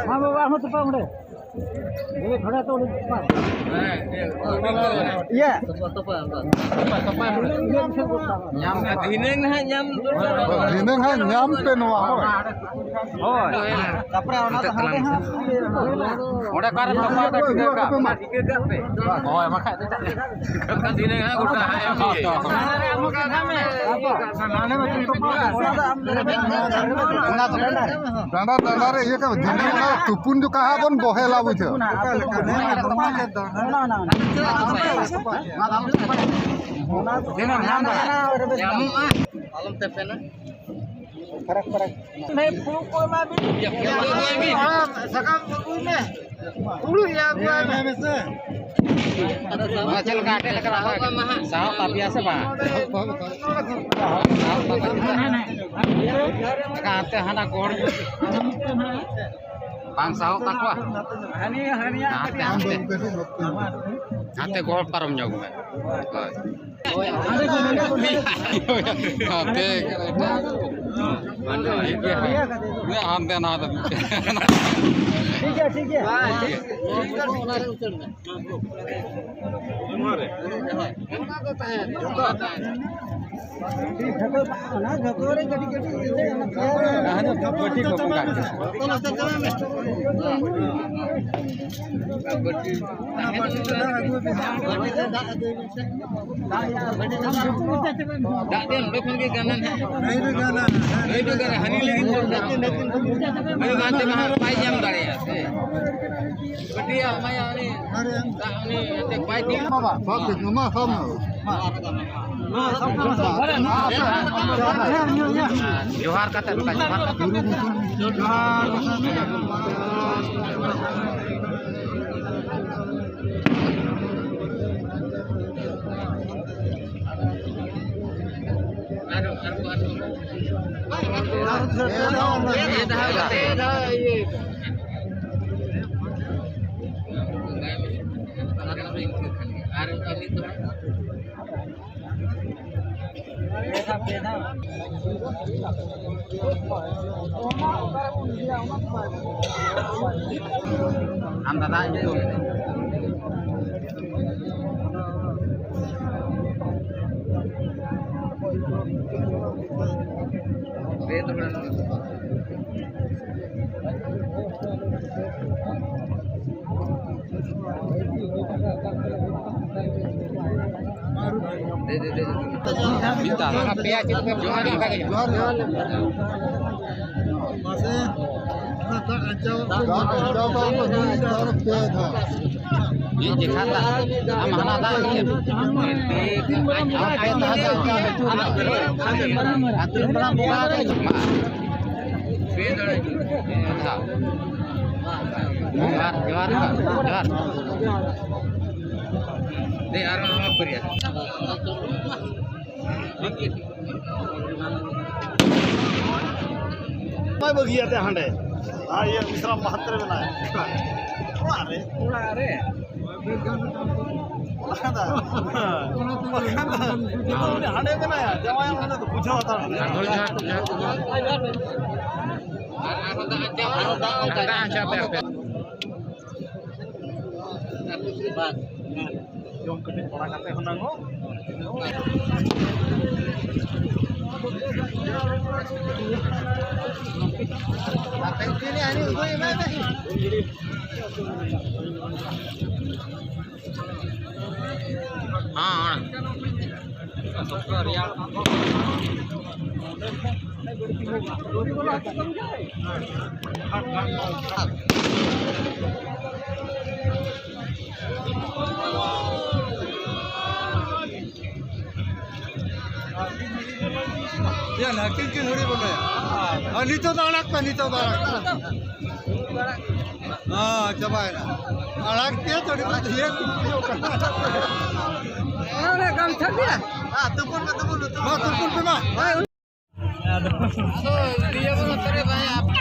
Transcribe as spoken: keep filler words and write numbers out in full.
ᱦᱮᱸ ᱵᱟᱵᱟ, ᱟᱨᱦᱚᱸ ᱛᱚᱯᱟ ᱚᱸᱰᱮ᱾ ᱤᱭᱟᱹ᱾ ᱧᱟᱢ ᱠᱟᱛᱮ ᱫᱷᱤᱱᱟᱹᱝ ᱦᱟᱸᱜ ᱧᱟᱢ ᱫᱚᱨᱠᱟᱨ᱾ ᱫᱷᱤᱱᱟᱹᱝ ᱦᱟᱸᱜ ᱧᱟᱢ ᱯᱮ ᱱᱚᱣᱟ, ᱦᱳᱭ᱾ ᱦᱳᱭ᱾ ᱛᱟᱯᱚᱨᱮ ᱚᱱᱟ ᱫᱚ ᱦᱟᱸᱰᱮ ᱦᱟᱸᱜ᱾ ᱚᱸᱰᱮ ᱚᱠᱟᱨᱮ ᱛᱚᱯᱟ ᱠᱟᱜ ᱴᱷᱤᱠᱟᱹ ᱠᱟᱜ ᱯᱮ᱾ ᱦᱳᱭ, ᱵᱟᱠᱷᱟᱡ ᱫᱚ ᱪᱮᱫ? ᱫᱷᱤᱱᱟᱹᱝ ᱦᱟᱸᱜ ᱜᱚᱴᱟ ᱦᱟᱸᱜ ᱮᱢ ᱤᱫᱤᱭᱟ᱾ ᱰᱟᱸᱰᱟ, ᱰᱟᱸᱰᱟ ᱨᱮ ᱤᱭᱟᱹ ᱠᱟᱜ ᱢᱮ᱾ ᱫᱷᱤᱱᱟᱹᱝ ᱚᱱᱟ ᱛᱩᱯᱩᱱ ᱡᱚᱠᱷᱟ ᱦᱟᱸᱜ ᱵᱚᱱ ᱵᱚᱦᱮᱞᱟ, ᱵᱩᱡᱷᱟᱹᱣ᱾ ᱧᱟᱢᱚᱜᱼᱟ᱾ ᱯᱷᱟᱨᱟᱠ, ᱯᱷᱟᱨᱟᱠ᱾ ᱥᱟᱠᱟᱢ ᱟᱹᱜᱩᱭ ᱢᱮ᱾ ᱦᱩᱲᱩ ᱭᱟ, ᱟᱹᱜᱩᱭ ᱢᱮ᱾ ᱪᱮᱫ ᱞᱮᱠᱟ, ᱪᱮᱫ ᱞᱮᱠᱟ ᱥᱟᱦᱚᱵ ᱛᱟᱯᱮᱭᱟ ᱥᱮ ᱵᱟᱝ? ᱦᱟᱱᱛᱮ ᱦᱟᱱᱟ ᱜᱚᱲ ᱵᱟᱝ ᱥᱟᱦᱚᱵ ᱛᱟᱠᱚᱣᱟ᱾ ᱦᱟᱱᱛᱮ, ᱦᱟᱱᱛᱮ᱾ ᱦᱟᱱᱛᱮ ᱜᱚᱲ ᱯᱟᱨᱚᱢ ᱧᱚᱜ ᱢᱮ᱾ ᱦᱳᱭ᱾ ᱦᱟᱱᱛᱮ, ᱦᱟᱱᱛᱮ ᱱᱟᱛᱮ᱾ ᱴᱷᱤᱠ ᱜᱮᱭᱟ, ᱴᱷᱤᱠ ᱜᱮᱭᱟ᱾ ᱚᱱᱟ ᱡᱚᱛᱚ ᱨᱮ ᱠᱟᱹᱴᱤᱡ ᱠᱟᱹᱴᱤᱡ ᱤᱭᱟᱹ ᱚᱱᱟ ᱛᱮᱭᱟᱨ ᱨᱮ᱾ ᱚᱱᱟ ᱵᱟᱹᱴᱤ ᱫᱚ ᱫᱟᱜ ᱟᱹᱜᱩᱭ ᱢᱮ᱾ ᱫᱟᱜ ᱫᱮ ᱱᱚᱰᱮ ᱠᱷᱚᱱ ᱜᱮ ᱜᱟᱱᱟ ᱱᱟᱦᱟᱜ᱾ ᱱᱩᱭ ᱫᱚ ᱜᱟᱱᱟ, ᱦᱟᱹᱱᱤ ᱞᱟᱹᱜᱤᱫ ᱫᱚ ᱫᱟᱜ ᱫᱮ ᱱᱩᱭ ᱫᱚ ᱦᱟᱱᱛᱮ ᱢᱟ ᱵᱟᱭ ᱧᱟᱢ ᱫᱟᱲᱮᱭᱟᱜᱼᱟ ᱥᱮ᱾ ᱠᱟᱹᱴᱤᱡ ᱮᱢᱟᱭᱟ ᱩᱱᱤ᱾ ᱫᱟᱜ ᱩᱱᱤ ᱮᱱᱛᱮ ᱵᱟᱭ ᱛᱤᱭᱳᱜ᱾ ᱵᱟᱵᱟ, ᱥᱟᱵ ᱠᱮᱫ ᱢᱮ, ᱢᱟ ᱥᱟᱵ ᱢᱮ᱾ ᱡᱚᱦᱟᱨ ᱠᱟᱛᱮ ᱱᱚᱝᱠᱟ ᱡᱚᱦᱟᱨ ᱠᱟᱛᱮ᱾ ᱡᱚᱦᱟᱨ ᱠᱟᱛᱮ᱾ ᱟᱢ ᱫᱟᱫᱟ ᱧᱩᱛᱩᱢ? ᱢᱟᱥᱮ, ᱚᱱᱟ ᱫᱟᱜ ᱟᱧᱪᱟᱣ ᱫᱟᱜ ᱟᱧᱪᱟᱣ ᱫᱚ ᱯᱮ ᱫᱷᱟᱣ᱾ ᱢᱤᱫ ᱡᱮᱠᱷᱟ ᱫᱟᱜ, ᱟᱢ ᱦᱟᱱᱟ ᱫᱟᱜ ᱤᱭᱟᱹ᱾ ᱟᱢ ᱯᱮ ᱫᱷᱟᱣ ᱫᱟᱜ, ᱦᱟᱱᱟ ᱯᱮ ᱫᱷᱟᱣ᱾ ᱟᱹᱛᱩ ᱦᱚᱲ ᱵᱚᱸᱜᱟ ᱟᱠᱟᱫ ᱠᱚᱣᱟ᱾ ᱡᱚᱦᱟᱨ, ᱡᱚᱦᱟᱨ, ᱡᱚᱦᱟᱨ᱾ ᱫᱮ, ᱟᱨ ᱱᱚᱣᱟ ᱠᱚ ᱨᱮᱭᱟᱜ᱾ ᱵᱟᱭ ᱵᱟᱹᱜᱤᱭᱟ ᱛᱮ ᱦᱟᱸᱰᱮ᱾ ᱟᱨ ᱤᱭᱟᱹ ᱢᱤᱥᱨᱟᱢ ᱢᱟᱦᱟᱛ ᱨᱮ ᱢᱮᱱᱟᱭᱟ᱾ ᱚᱲᱟᱜ ᱨᱮ᱾ ᱚᱲᱟᱜ ᱨᱮ᱾ ᱚᱲᱟᱜ ᱫᱟ᱾ ᱵᱟᱠᱷᱟᱱ ᱫᱚ ᱩᱱᱤ ᱦᱟᱸᱰᱮ ᱢᱮᱱᱟᱭᱟ᱾ ᱡᱟᱶᱟᱭ ᱚᱸᱰᱮ ᱫᱚ ᱵᱩᱡᱷᱟᱹᱣ ᱦᱟᱛᱟᱲ ᱠᱟᱱᱟ᱾ ᱟᱨ ᱦᱚᱸ ᱡᱟᱦᱟᱸ, ᱡᱟᱦᱟᱸ᱾ ᱟᱨ ᱦᱚᱸ ᱫᱟᱜ ᱟᱧᱪᱟᱣ ᱯᱮ ᱟᱯᱮ᱾ ᱡᱚᱢ ᱠᱟᱹᱴᱤᱡ ᱵᱟᱲᱟ ᱠᱟᱛᱮ ᱦᱩᱱᱟᱹᱝ ᱦᱚᱸ᱾ ᱦᱮᱸ, ᱦᱮᱸ᱾ ᱭᱟ, ᱱᱟᱹᱠᱤᱱ ᱠᱤᱱ ᱦᱩᱲᱤ ᱵᱚᱞᱮ᱾ ᱟᱨ ᱱᱤᱛᱚᱜ ᱫᱚ ᱟᱲᱟᱜ ᱯᱮ, ᱱᱤᱛᱚᱜ ᱫᱚ ᱟᱲᱟᱜ ᱯᱮ᱾ ᱦᱮᱸ, ᱪᱟᱵᱟᱭᱮᱱᱟ᱾ ᱟᱲᱟᱜ ᱯᱮ, ᱛᱚ ᱱᱤᱛᱚᱜ ᱫᱷᱤᱭᱟᱹ ᱠᱚ ᱦᱩᱭᱩᱜ ᱠᱟᱱᱟ᱾ ᱚᱱᱟ ᱜᱟᱢᱪᱷᱟ ᱜᱮ᱾ ᱦᱮᱸ, ᱛᱩᱯᱩᱱ ᱯᱮ, ᱛᱩᱯᱩᱱ ᱯᱮ, ᱛᱩᱯᱩᱱ ᱯᱮ᱾ ᱢᱟ, ᱛᱩᱯᱩᱱ ᱯᱮ, ᱢᱟ᱾ ᱟᱫᱚ ᱤᱫᱤᱭᱟᱵᱚᱱ ᱱᱚᱛᱮ ᱨᱮ ᱵᱟᱭ ᱟᱯ-,